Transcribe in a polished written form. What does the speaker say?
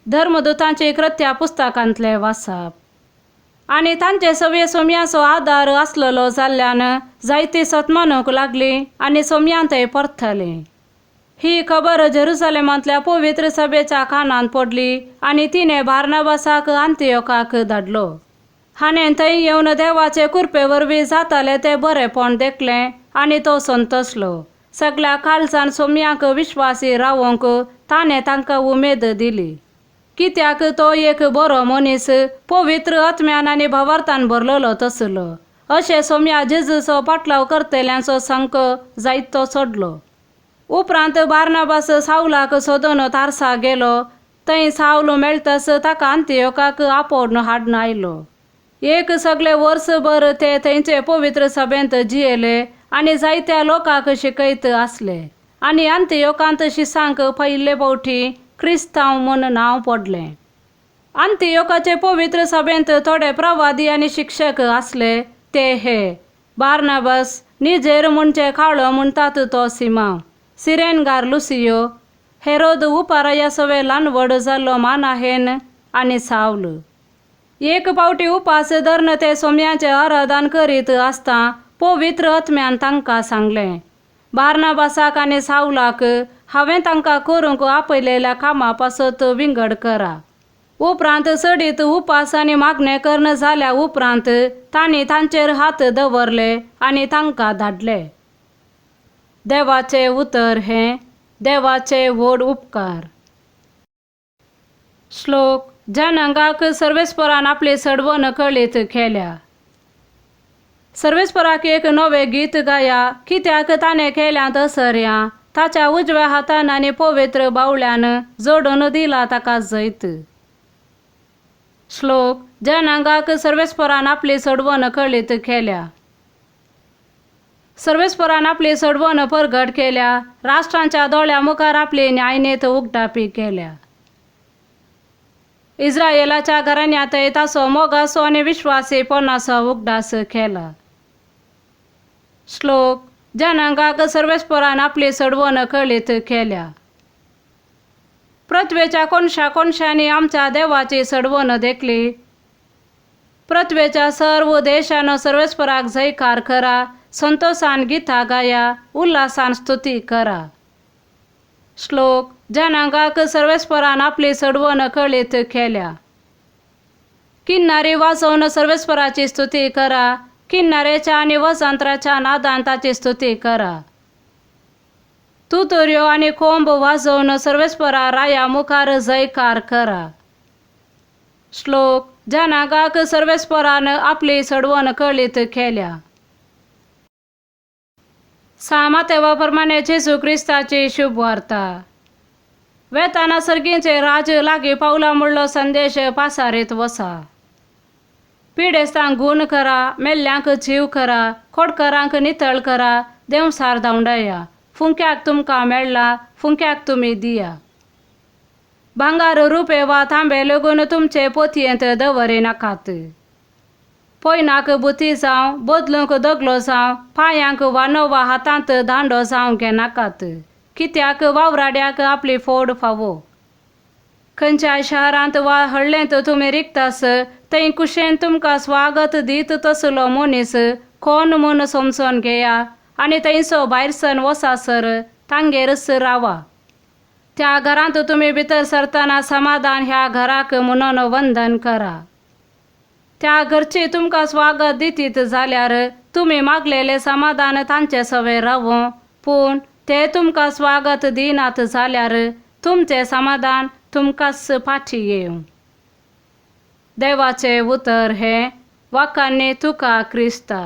धर्मदुतांची कृत्या पुस्तकांतलें वाचप. आनी तांचे सवये सोमयाचो आदार आसलेलो जाल्ल्यान जायती सतमानूंक लागली आनी सोमयांतय परतली. ही खबर जेरुसलेमांतल्या पवित्र सभेच्या कानांत पडली आनी तिणें बार्नाबासाक आंतियोकाक धाडलो. हाणें थंय येवन देवाचे कृपे वरवीं जातालें तें बरेंपण देखलें आनी तो संतोसलो. सगल्या काळजान सोमयांक विश्वासी रावोंक ताणें तांकां उमेद दिली. कित्याक तो एक बरो मनीस पवित्र आत्म्यान आनी भावार्थान भरलेलो तसलो. अशें सोमया जेजूचो पाटलाव करतल्यांचो संक जायतो सोडलो. उपरांत बार्नाबास सावलाक सोदून तारसा गेलो. थंय सावल मेळटस ताका आंतियोकाक आपोवन हाडून आयलो. एक सगळे वर्सभर ते थंयचे पवित्र सभेंत जियेले आनी जायत्या लोकांक शिकयत आसले. आनी आंतियोकांत शिसांक पयले फावटी क्रिस्तांव म्हूण नांव पडलें. आंतियोकाचे पवित्र सभेंत थोडे प्रवादी आनी शिक्षक आसले ते हे बार्नाबास, निजेर म्हणचे काळो म्हणटात तो सिमांव, सिरेनगार लुसियो, हेरोद उपाराया सवे ल्हान व्हड जाल्लो मानाहेन आनी सावल. एक फावटी उपास धरून ते सोमयाचें आराधन करीत आसता पवित्र आत्म्यान तांकां सांगलें, बार्नाबासाक आनी सावलाक हांवें तांकां करूंक आपयलेल्या कामा पासत विंगड करा. उपरांत चडीत उपास आनी मागणें कर्ण जाल्या उपरांत तांणी तांचेर हात दवरले आनी तांकां धाडले. देवाचें उतर हें देवाचे व्हड उपकार. श्लोक जनांगाक सर्वेस्परान आपली सडवण कळीत केल्या. सर्वेस्पराक एक नवें गीत गाया, कित्याक ताणें केल्यांत असर्या ताच्या उजव्या हातान आनी पवित्र बावल्यान जोडून दिला ताका जैत. श्लोक जनांगाक सर्वेस्परान आपली सडवण कळीत केल्या. सर्वेस्परान आपली सडवण परगट केल्या, राष्ट्रांच्या दोळ्या मुखार आपली न्यायनीत उगडापी केल्या. इस्रायलाच्या घराण्यांतय ताचो मोगाचो आनी विश्वासीपणाचो उगडास केला. श्लोक जनांगाक सर्वेस्परान आपली सडवण कळीत केल्या. पृथ्वेच्या कोनशा कोनशांनी आमच्या देवाची सडवण देखली. पृथ्वेच्या सर्व देशान सर्वेस्पराक जयकार करा, संतोषान गीतां गाया, उल्हासान स्तुती करा. श्लोक जनांगाक सर्वेस्परान आपली सडवण कळीत केल्या. किन्नारी वाजोवन सर्वेस्पराची स्तुती करा, किन्नारेच्या आनी वजंत्राच्या नादान ताची स्तुती करा. तुतुऱ्यो आनी कोंब वाजोवन सर्वेस्परा राया मुखार जयकार करा. श्लोक जनांगाक सर्वेस्परान आपली सडवण कळीत केल्या. सामातेवा प्रमाणे जेजू क्रिस्ताची शुभ वार्ता. वेताना सर्गींचे राज लागीं पावला म्हणलो संदेश पासारीत वसा. पिडेस्तांक गूण करा, मेल्ल्यांक जीव करा, खोडकरांक नितळ करा, देंवसार धांवडाया. फुंक्याक तुमकां मेळ्ळा, फुंक्याक तुमी दिया. भांगार रुपे वा तांबे लेगून तुमचे पोतयेंत दवरी नाकात. पयनाक बुती जावं, बदलूंक दगलो जावं, पांयांक वानो वा हातांत दांडो जावं घेनाकात. कित्याक वावराड्याक आपली फोड फावो. खंयच्याय शहरांत वा हळ्ळेंत तुमी रिगतास थंय कुशेन तुमकां स्वागत दीत तसलो मनीस कोण म्हूण समजून घेया आनी थंयसो भायर सन वसासर तांगेरच रावा. त्या घरांत तुमी भितर सरतना समाधान ह्या घराक म्हणून वंदन करा. त्या घरची तुमकां स्वागत दितीत जाल्यार तुमी मागलेलें समाधान तांचे सवे रावूं, पूण ते तुमकां स्वागत दिनात जाल्यार तुमचें समाधान तुमकांच फाटी येवं. देवाचें उतर हें वाकांनी तुका क्रिस्ता.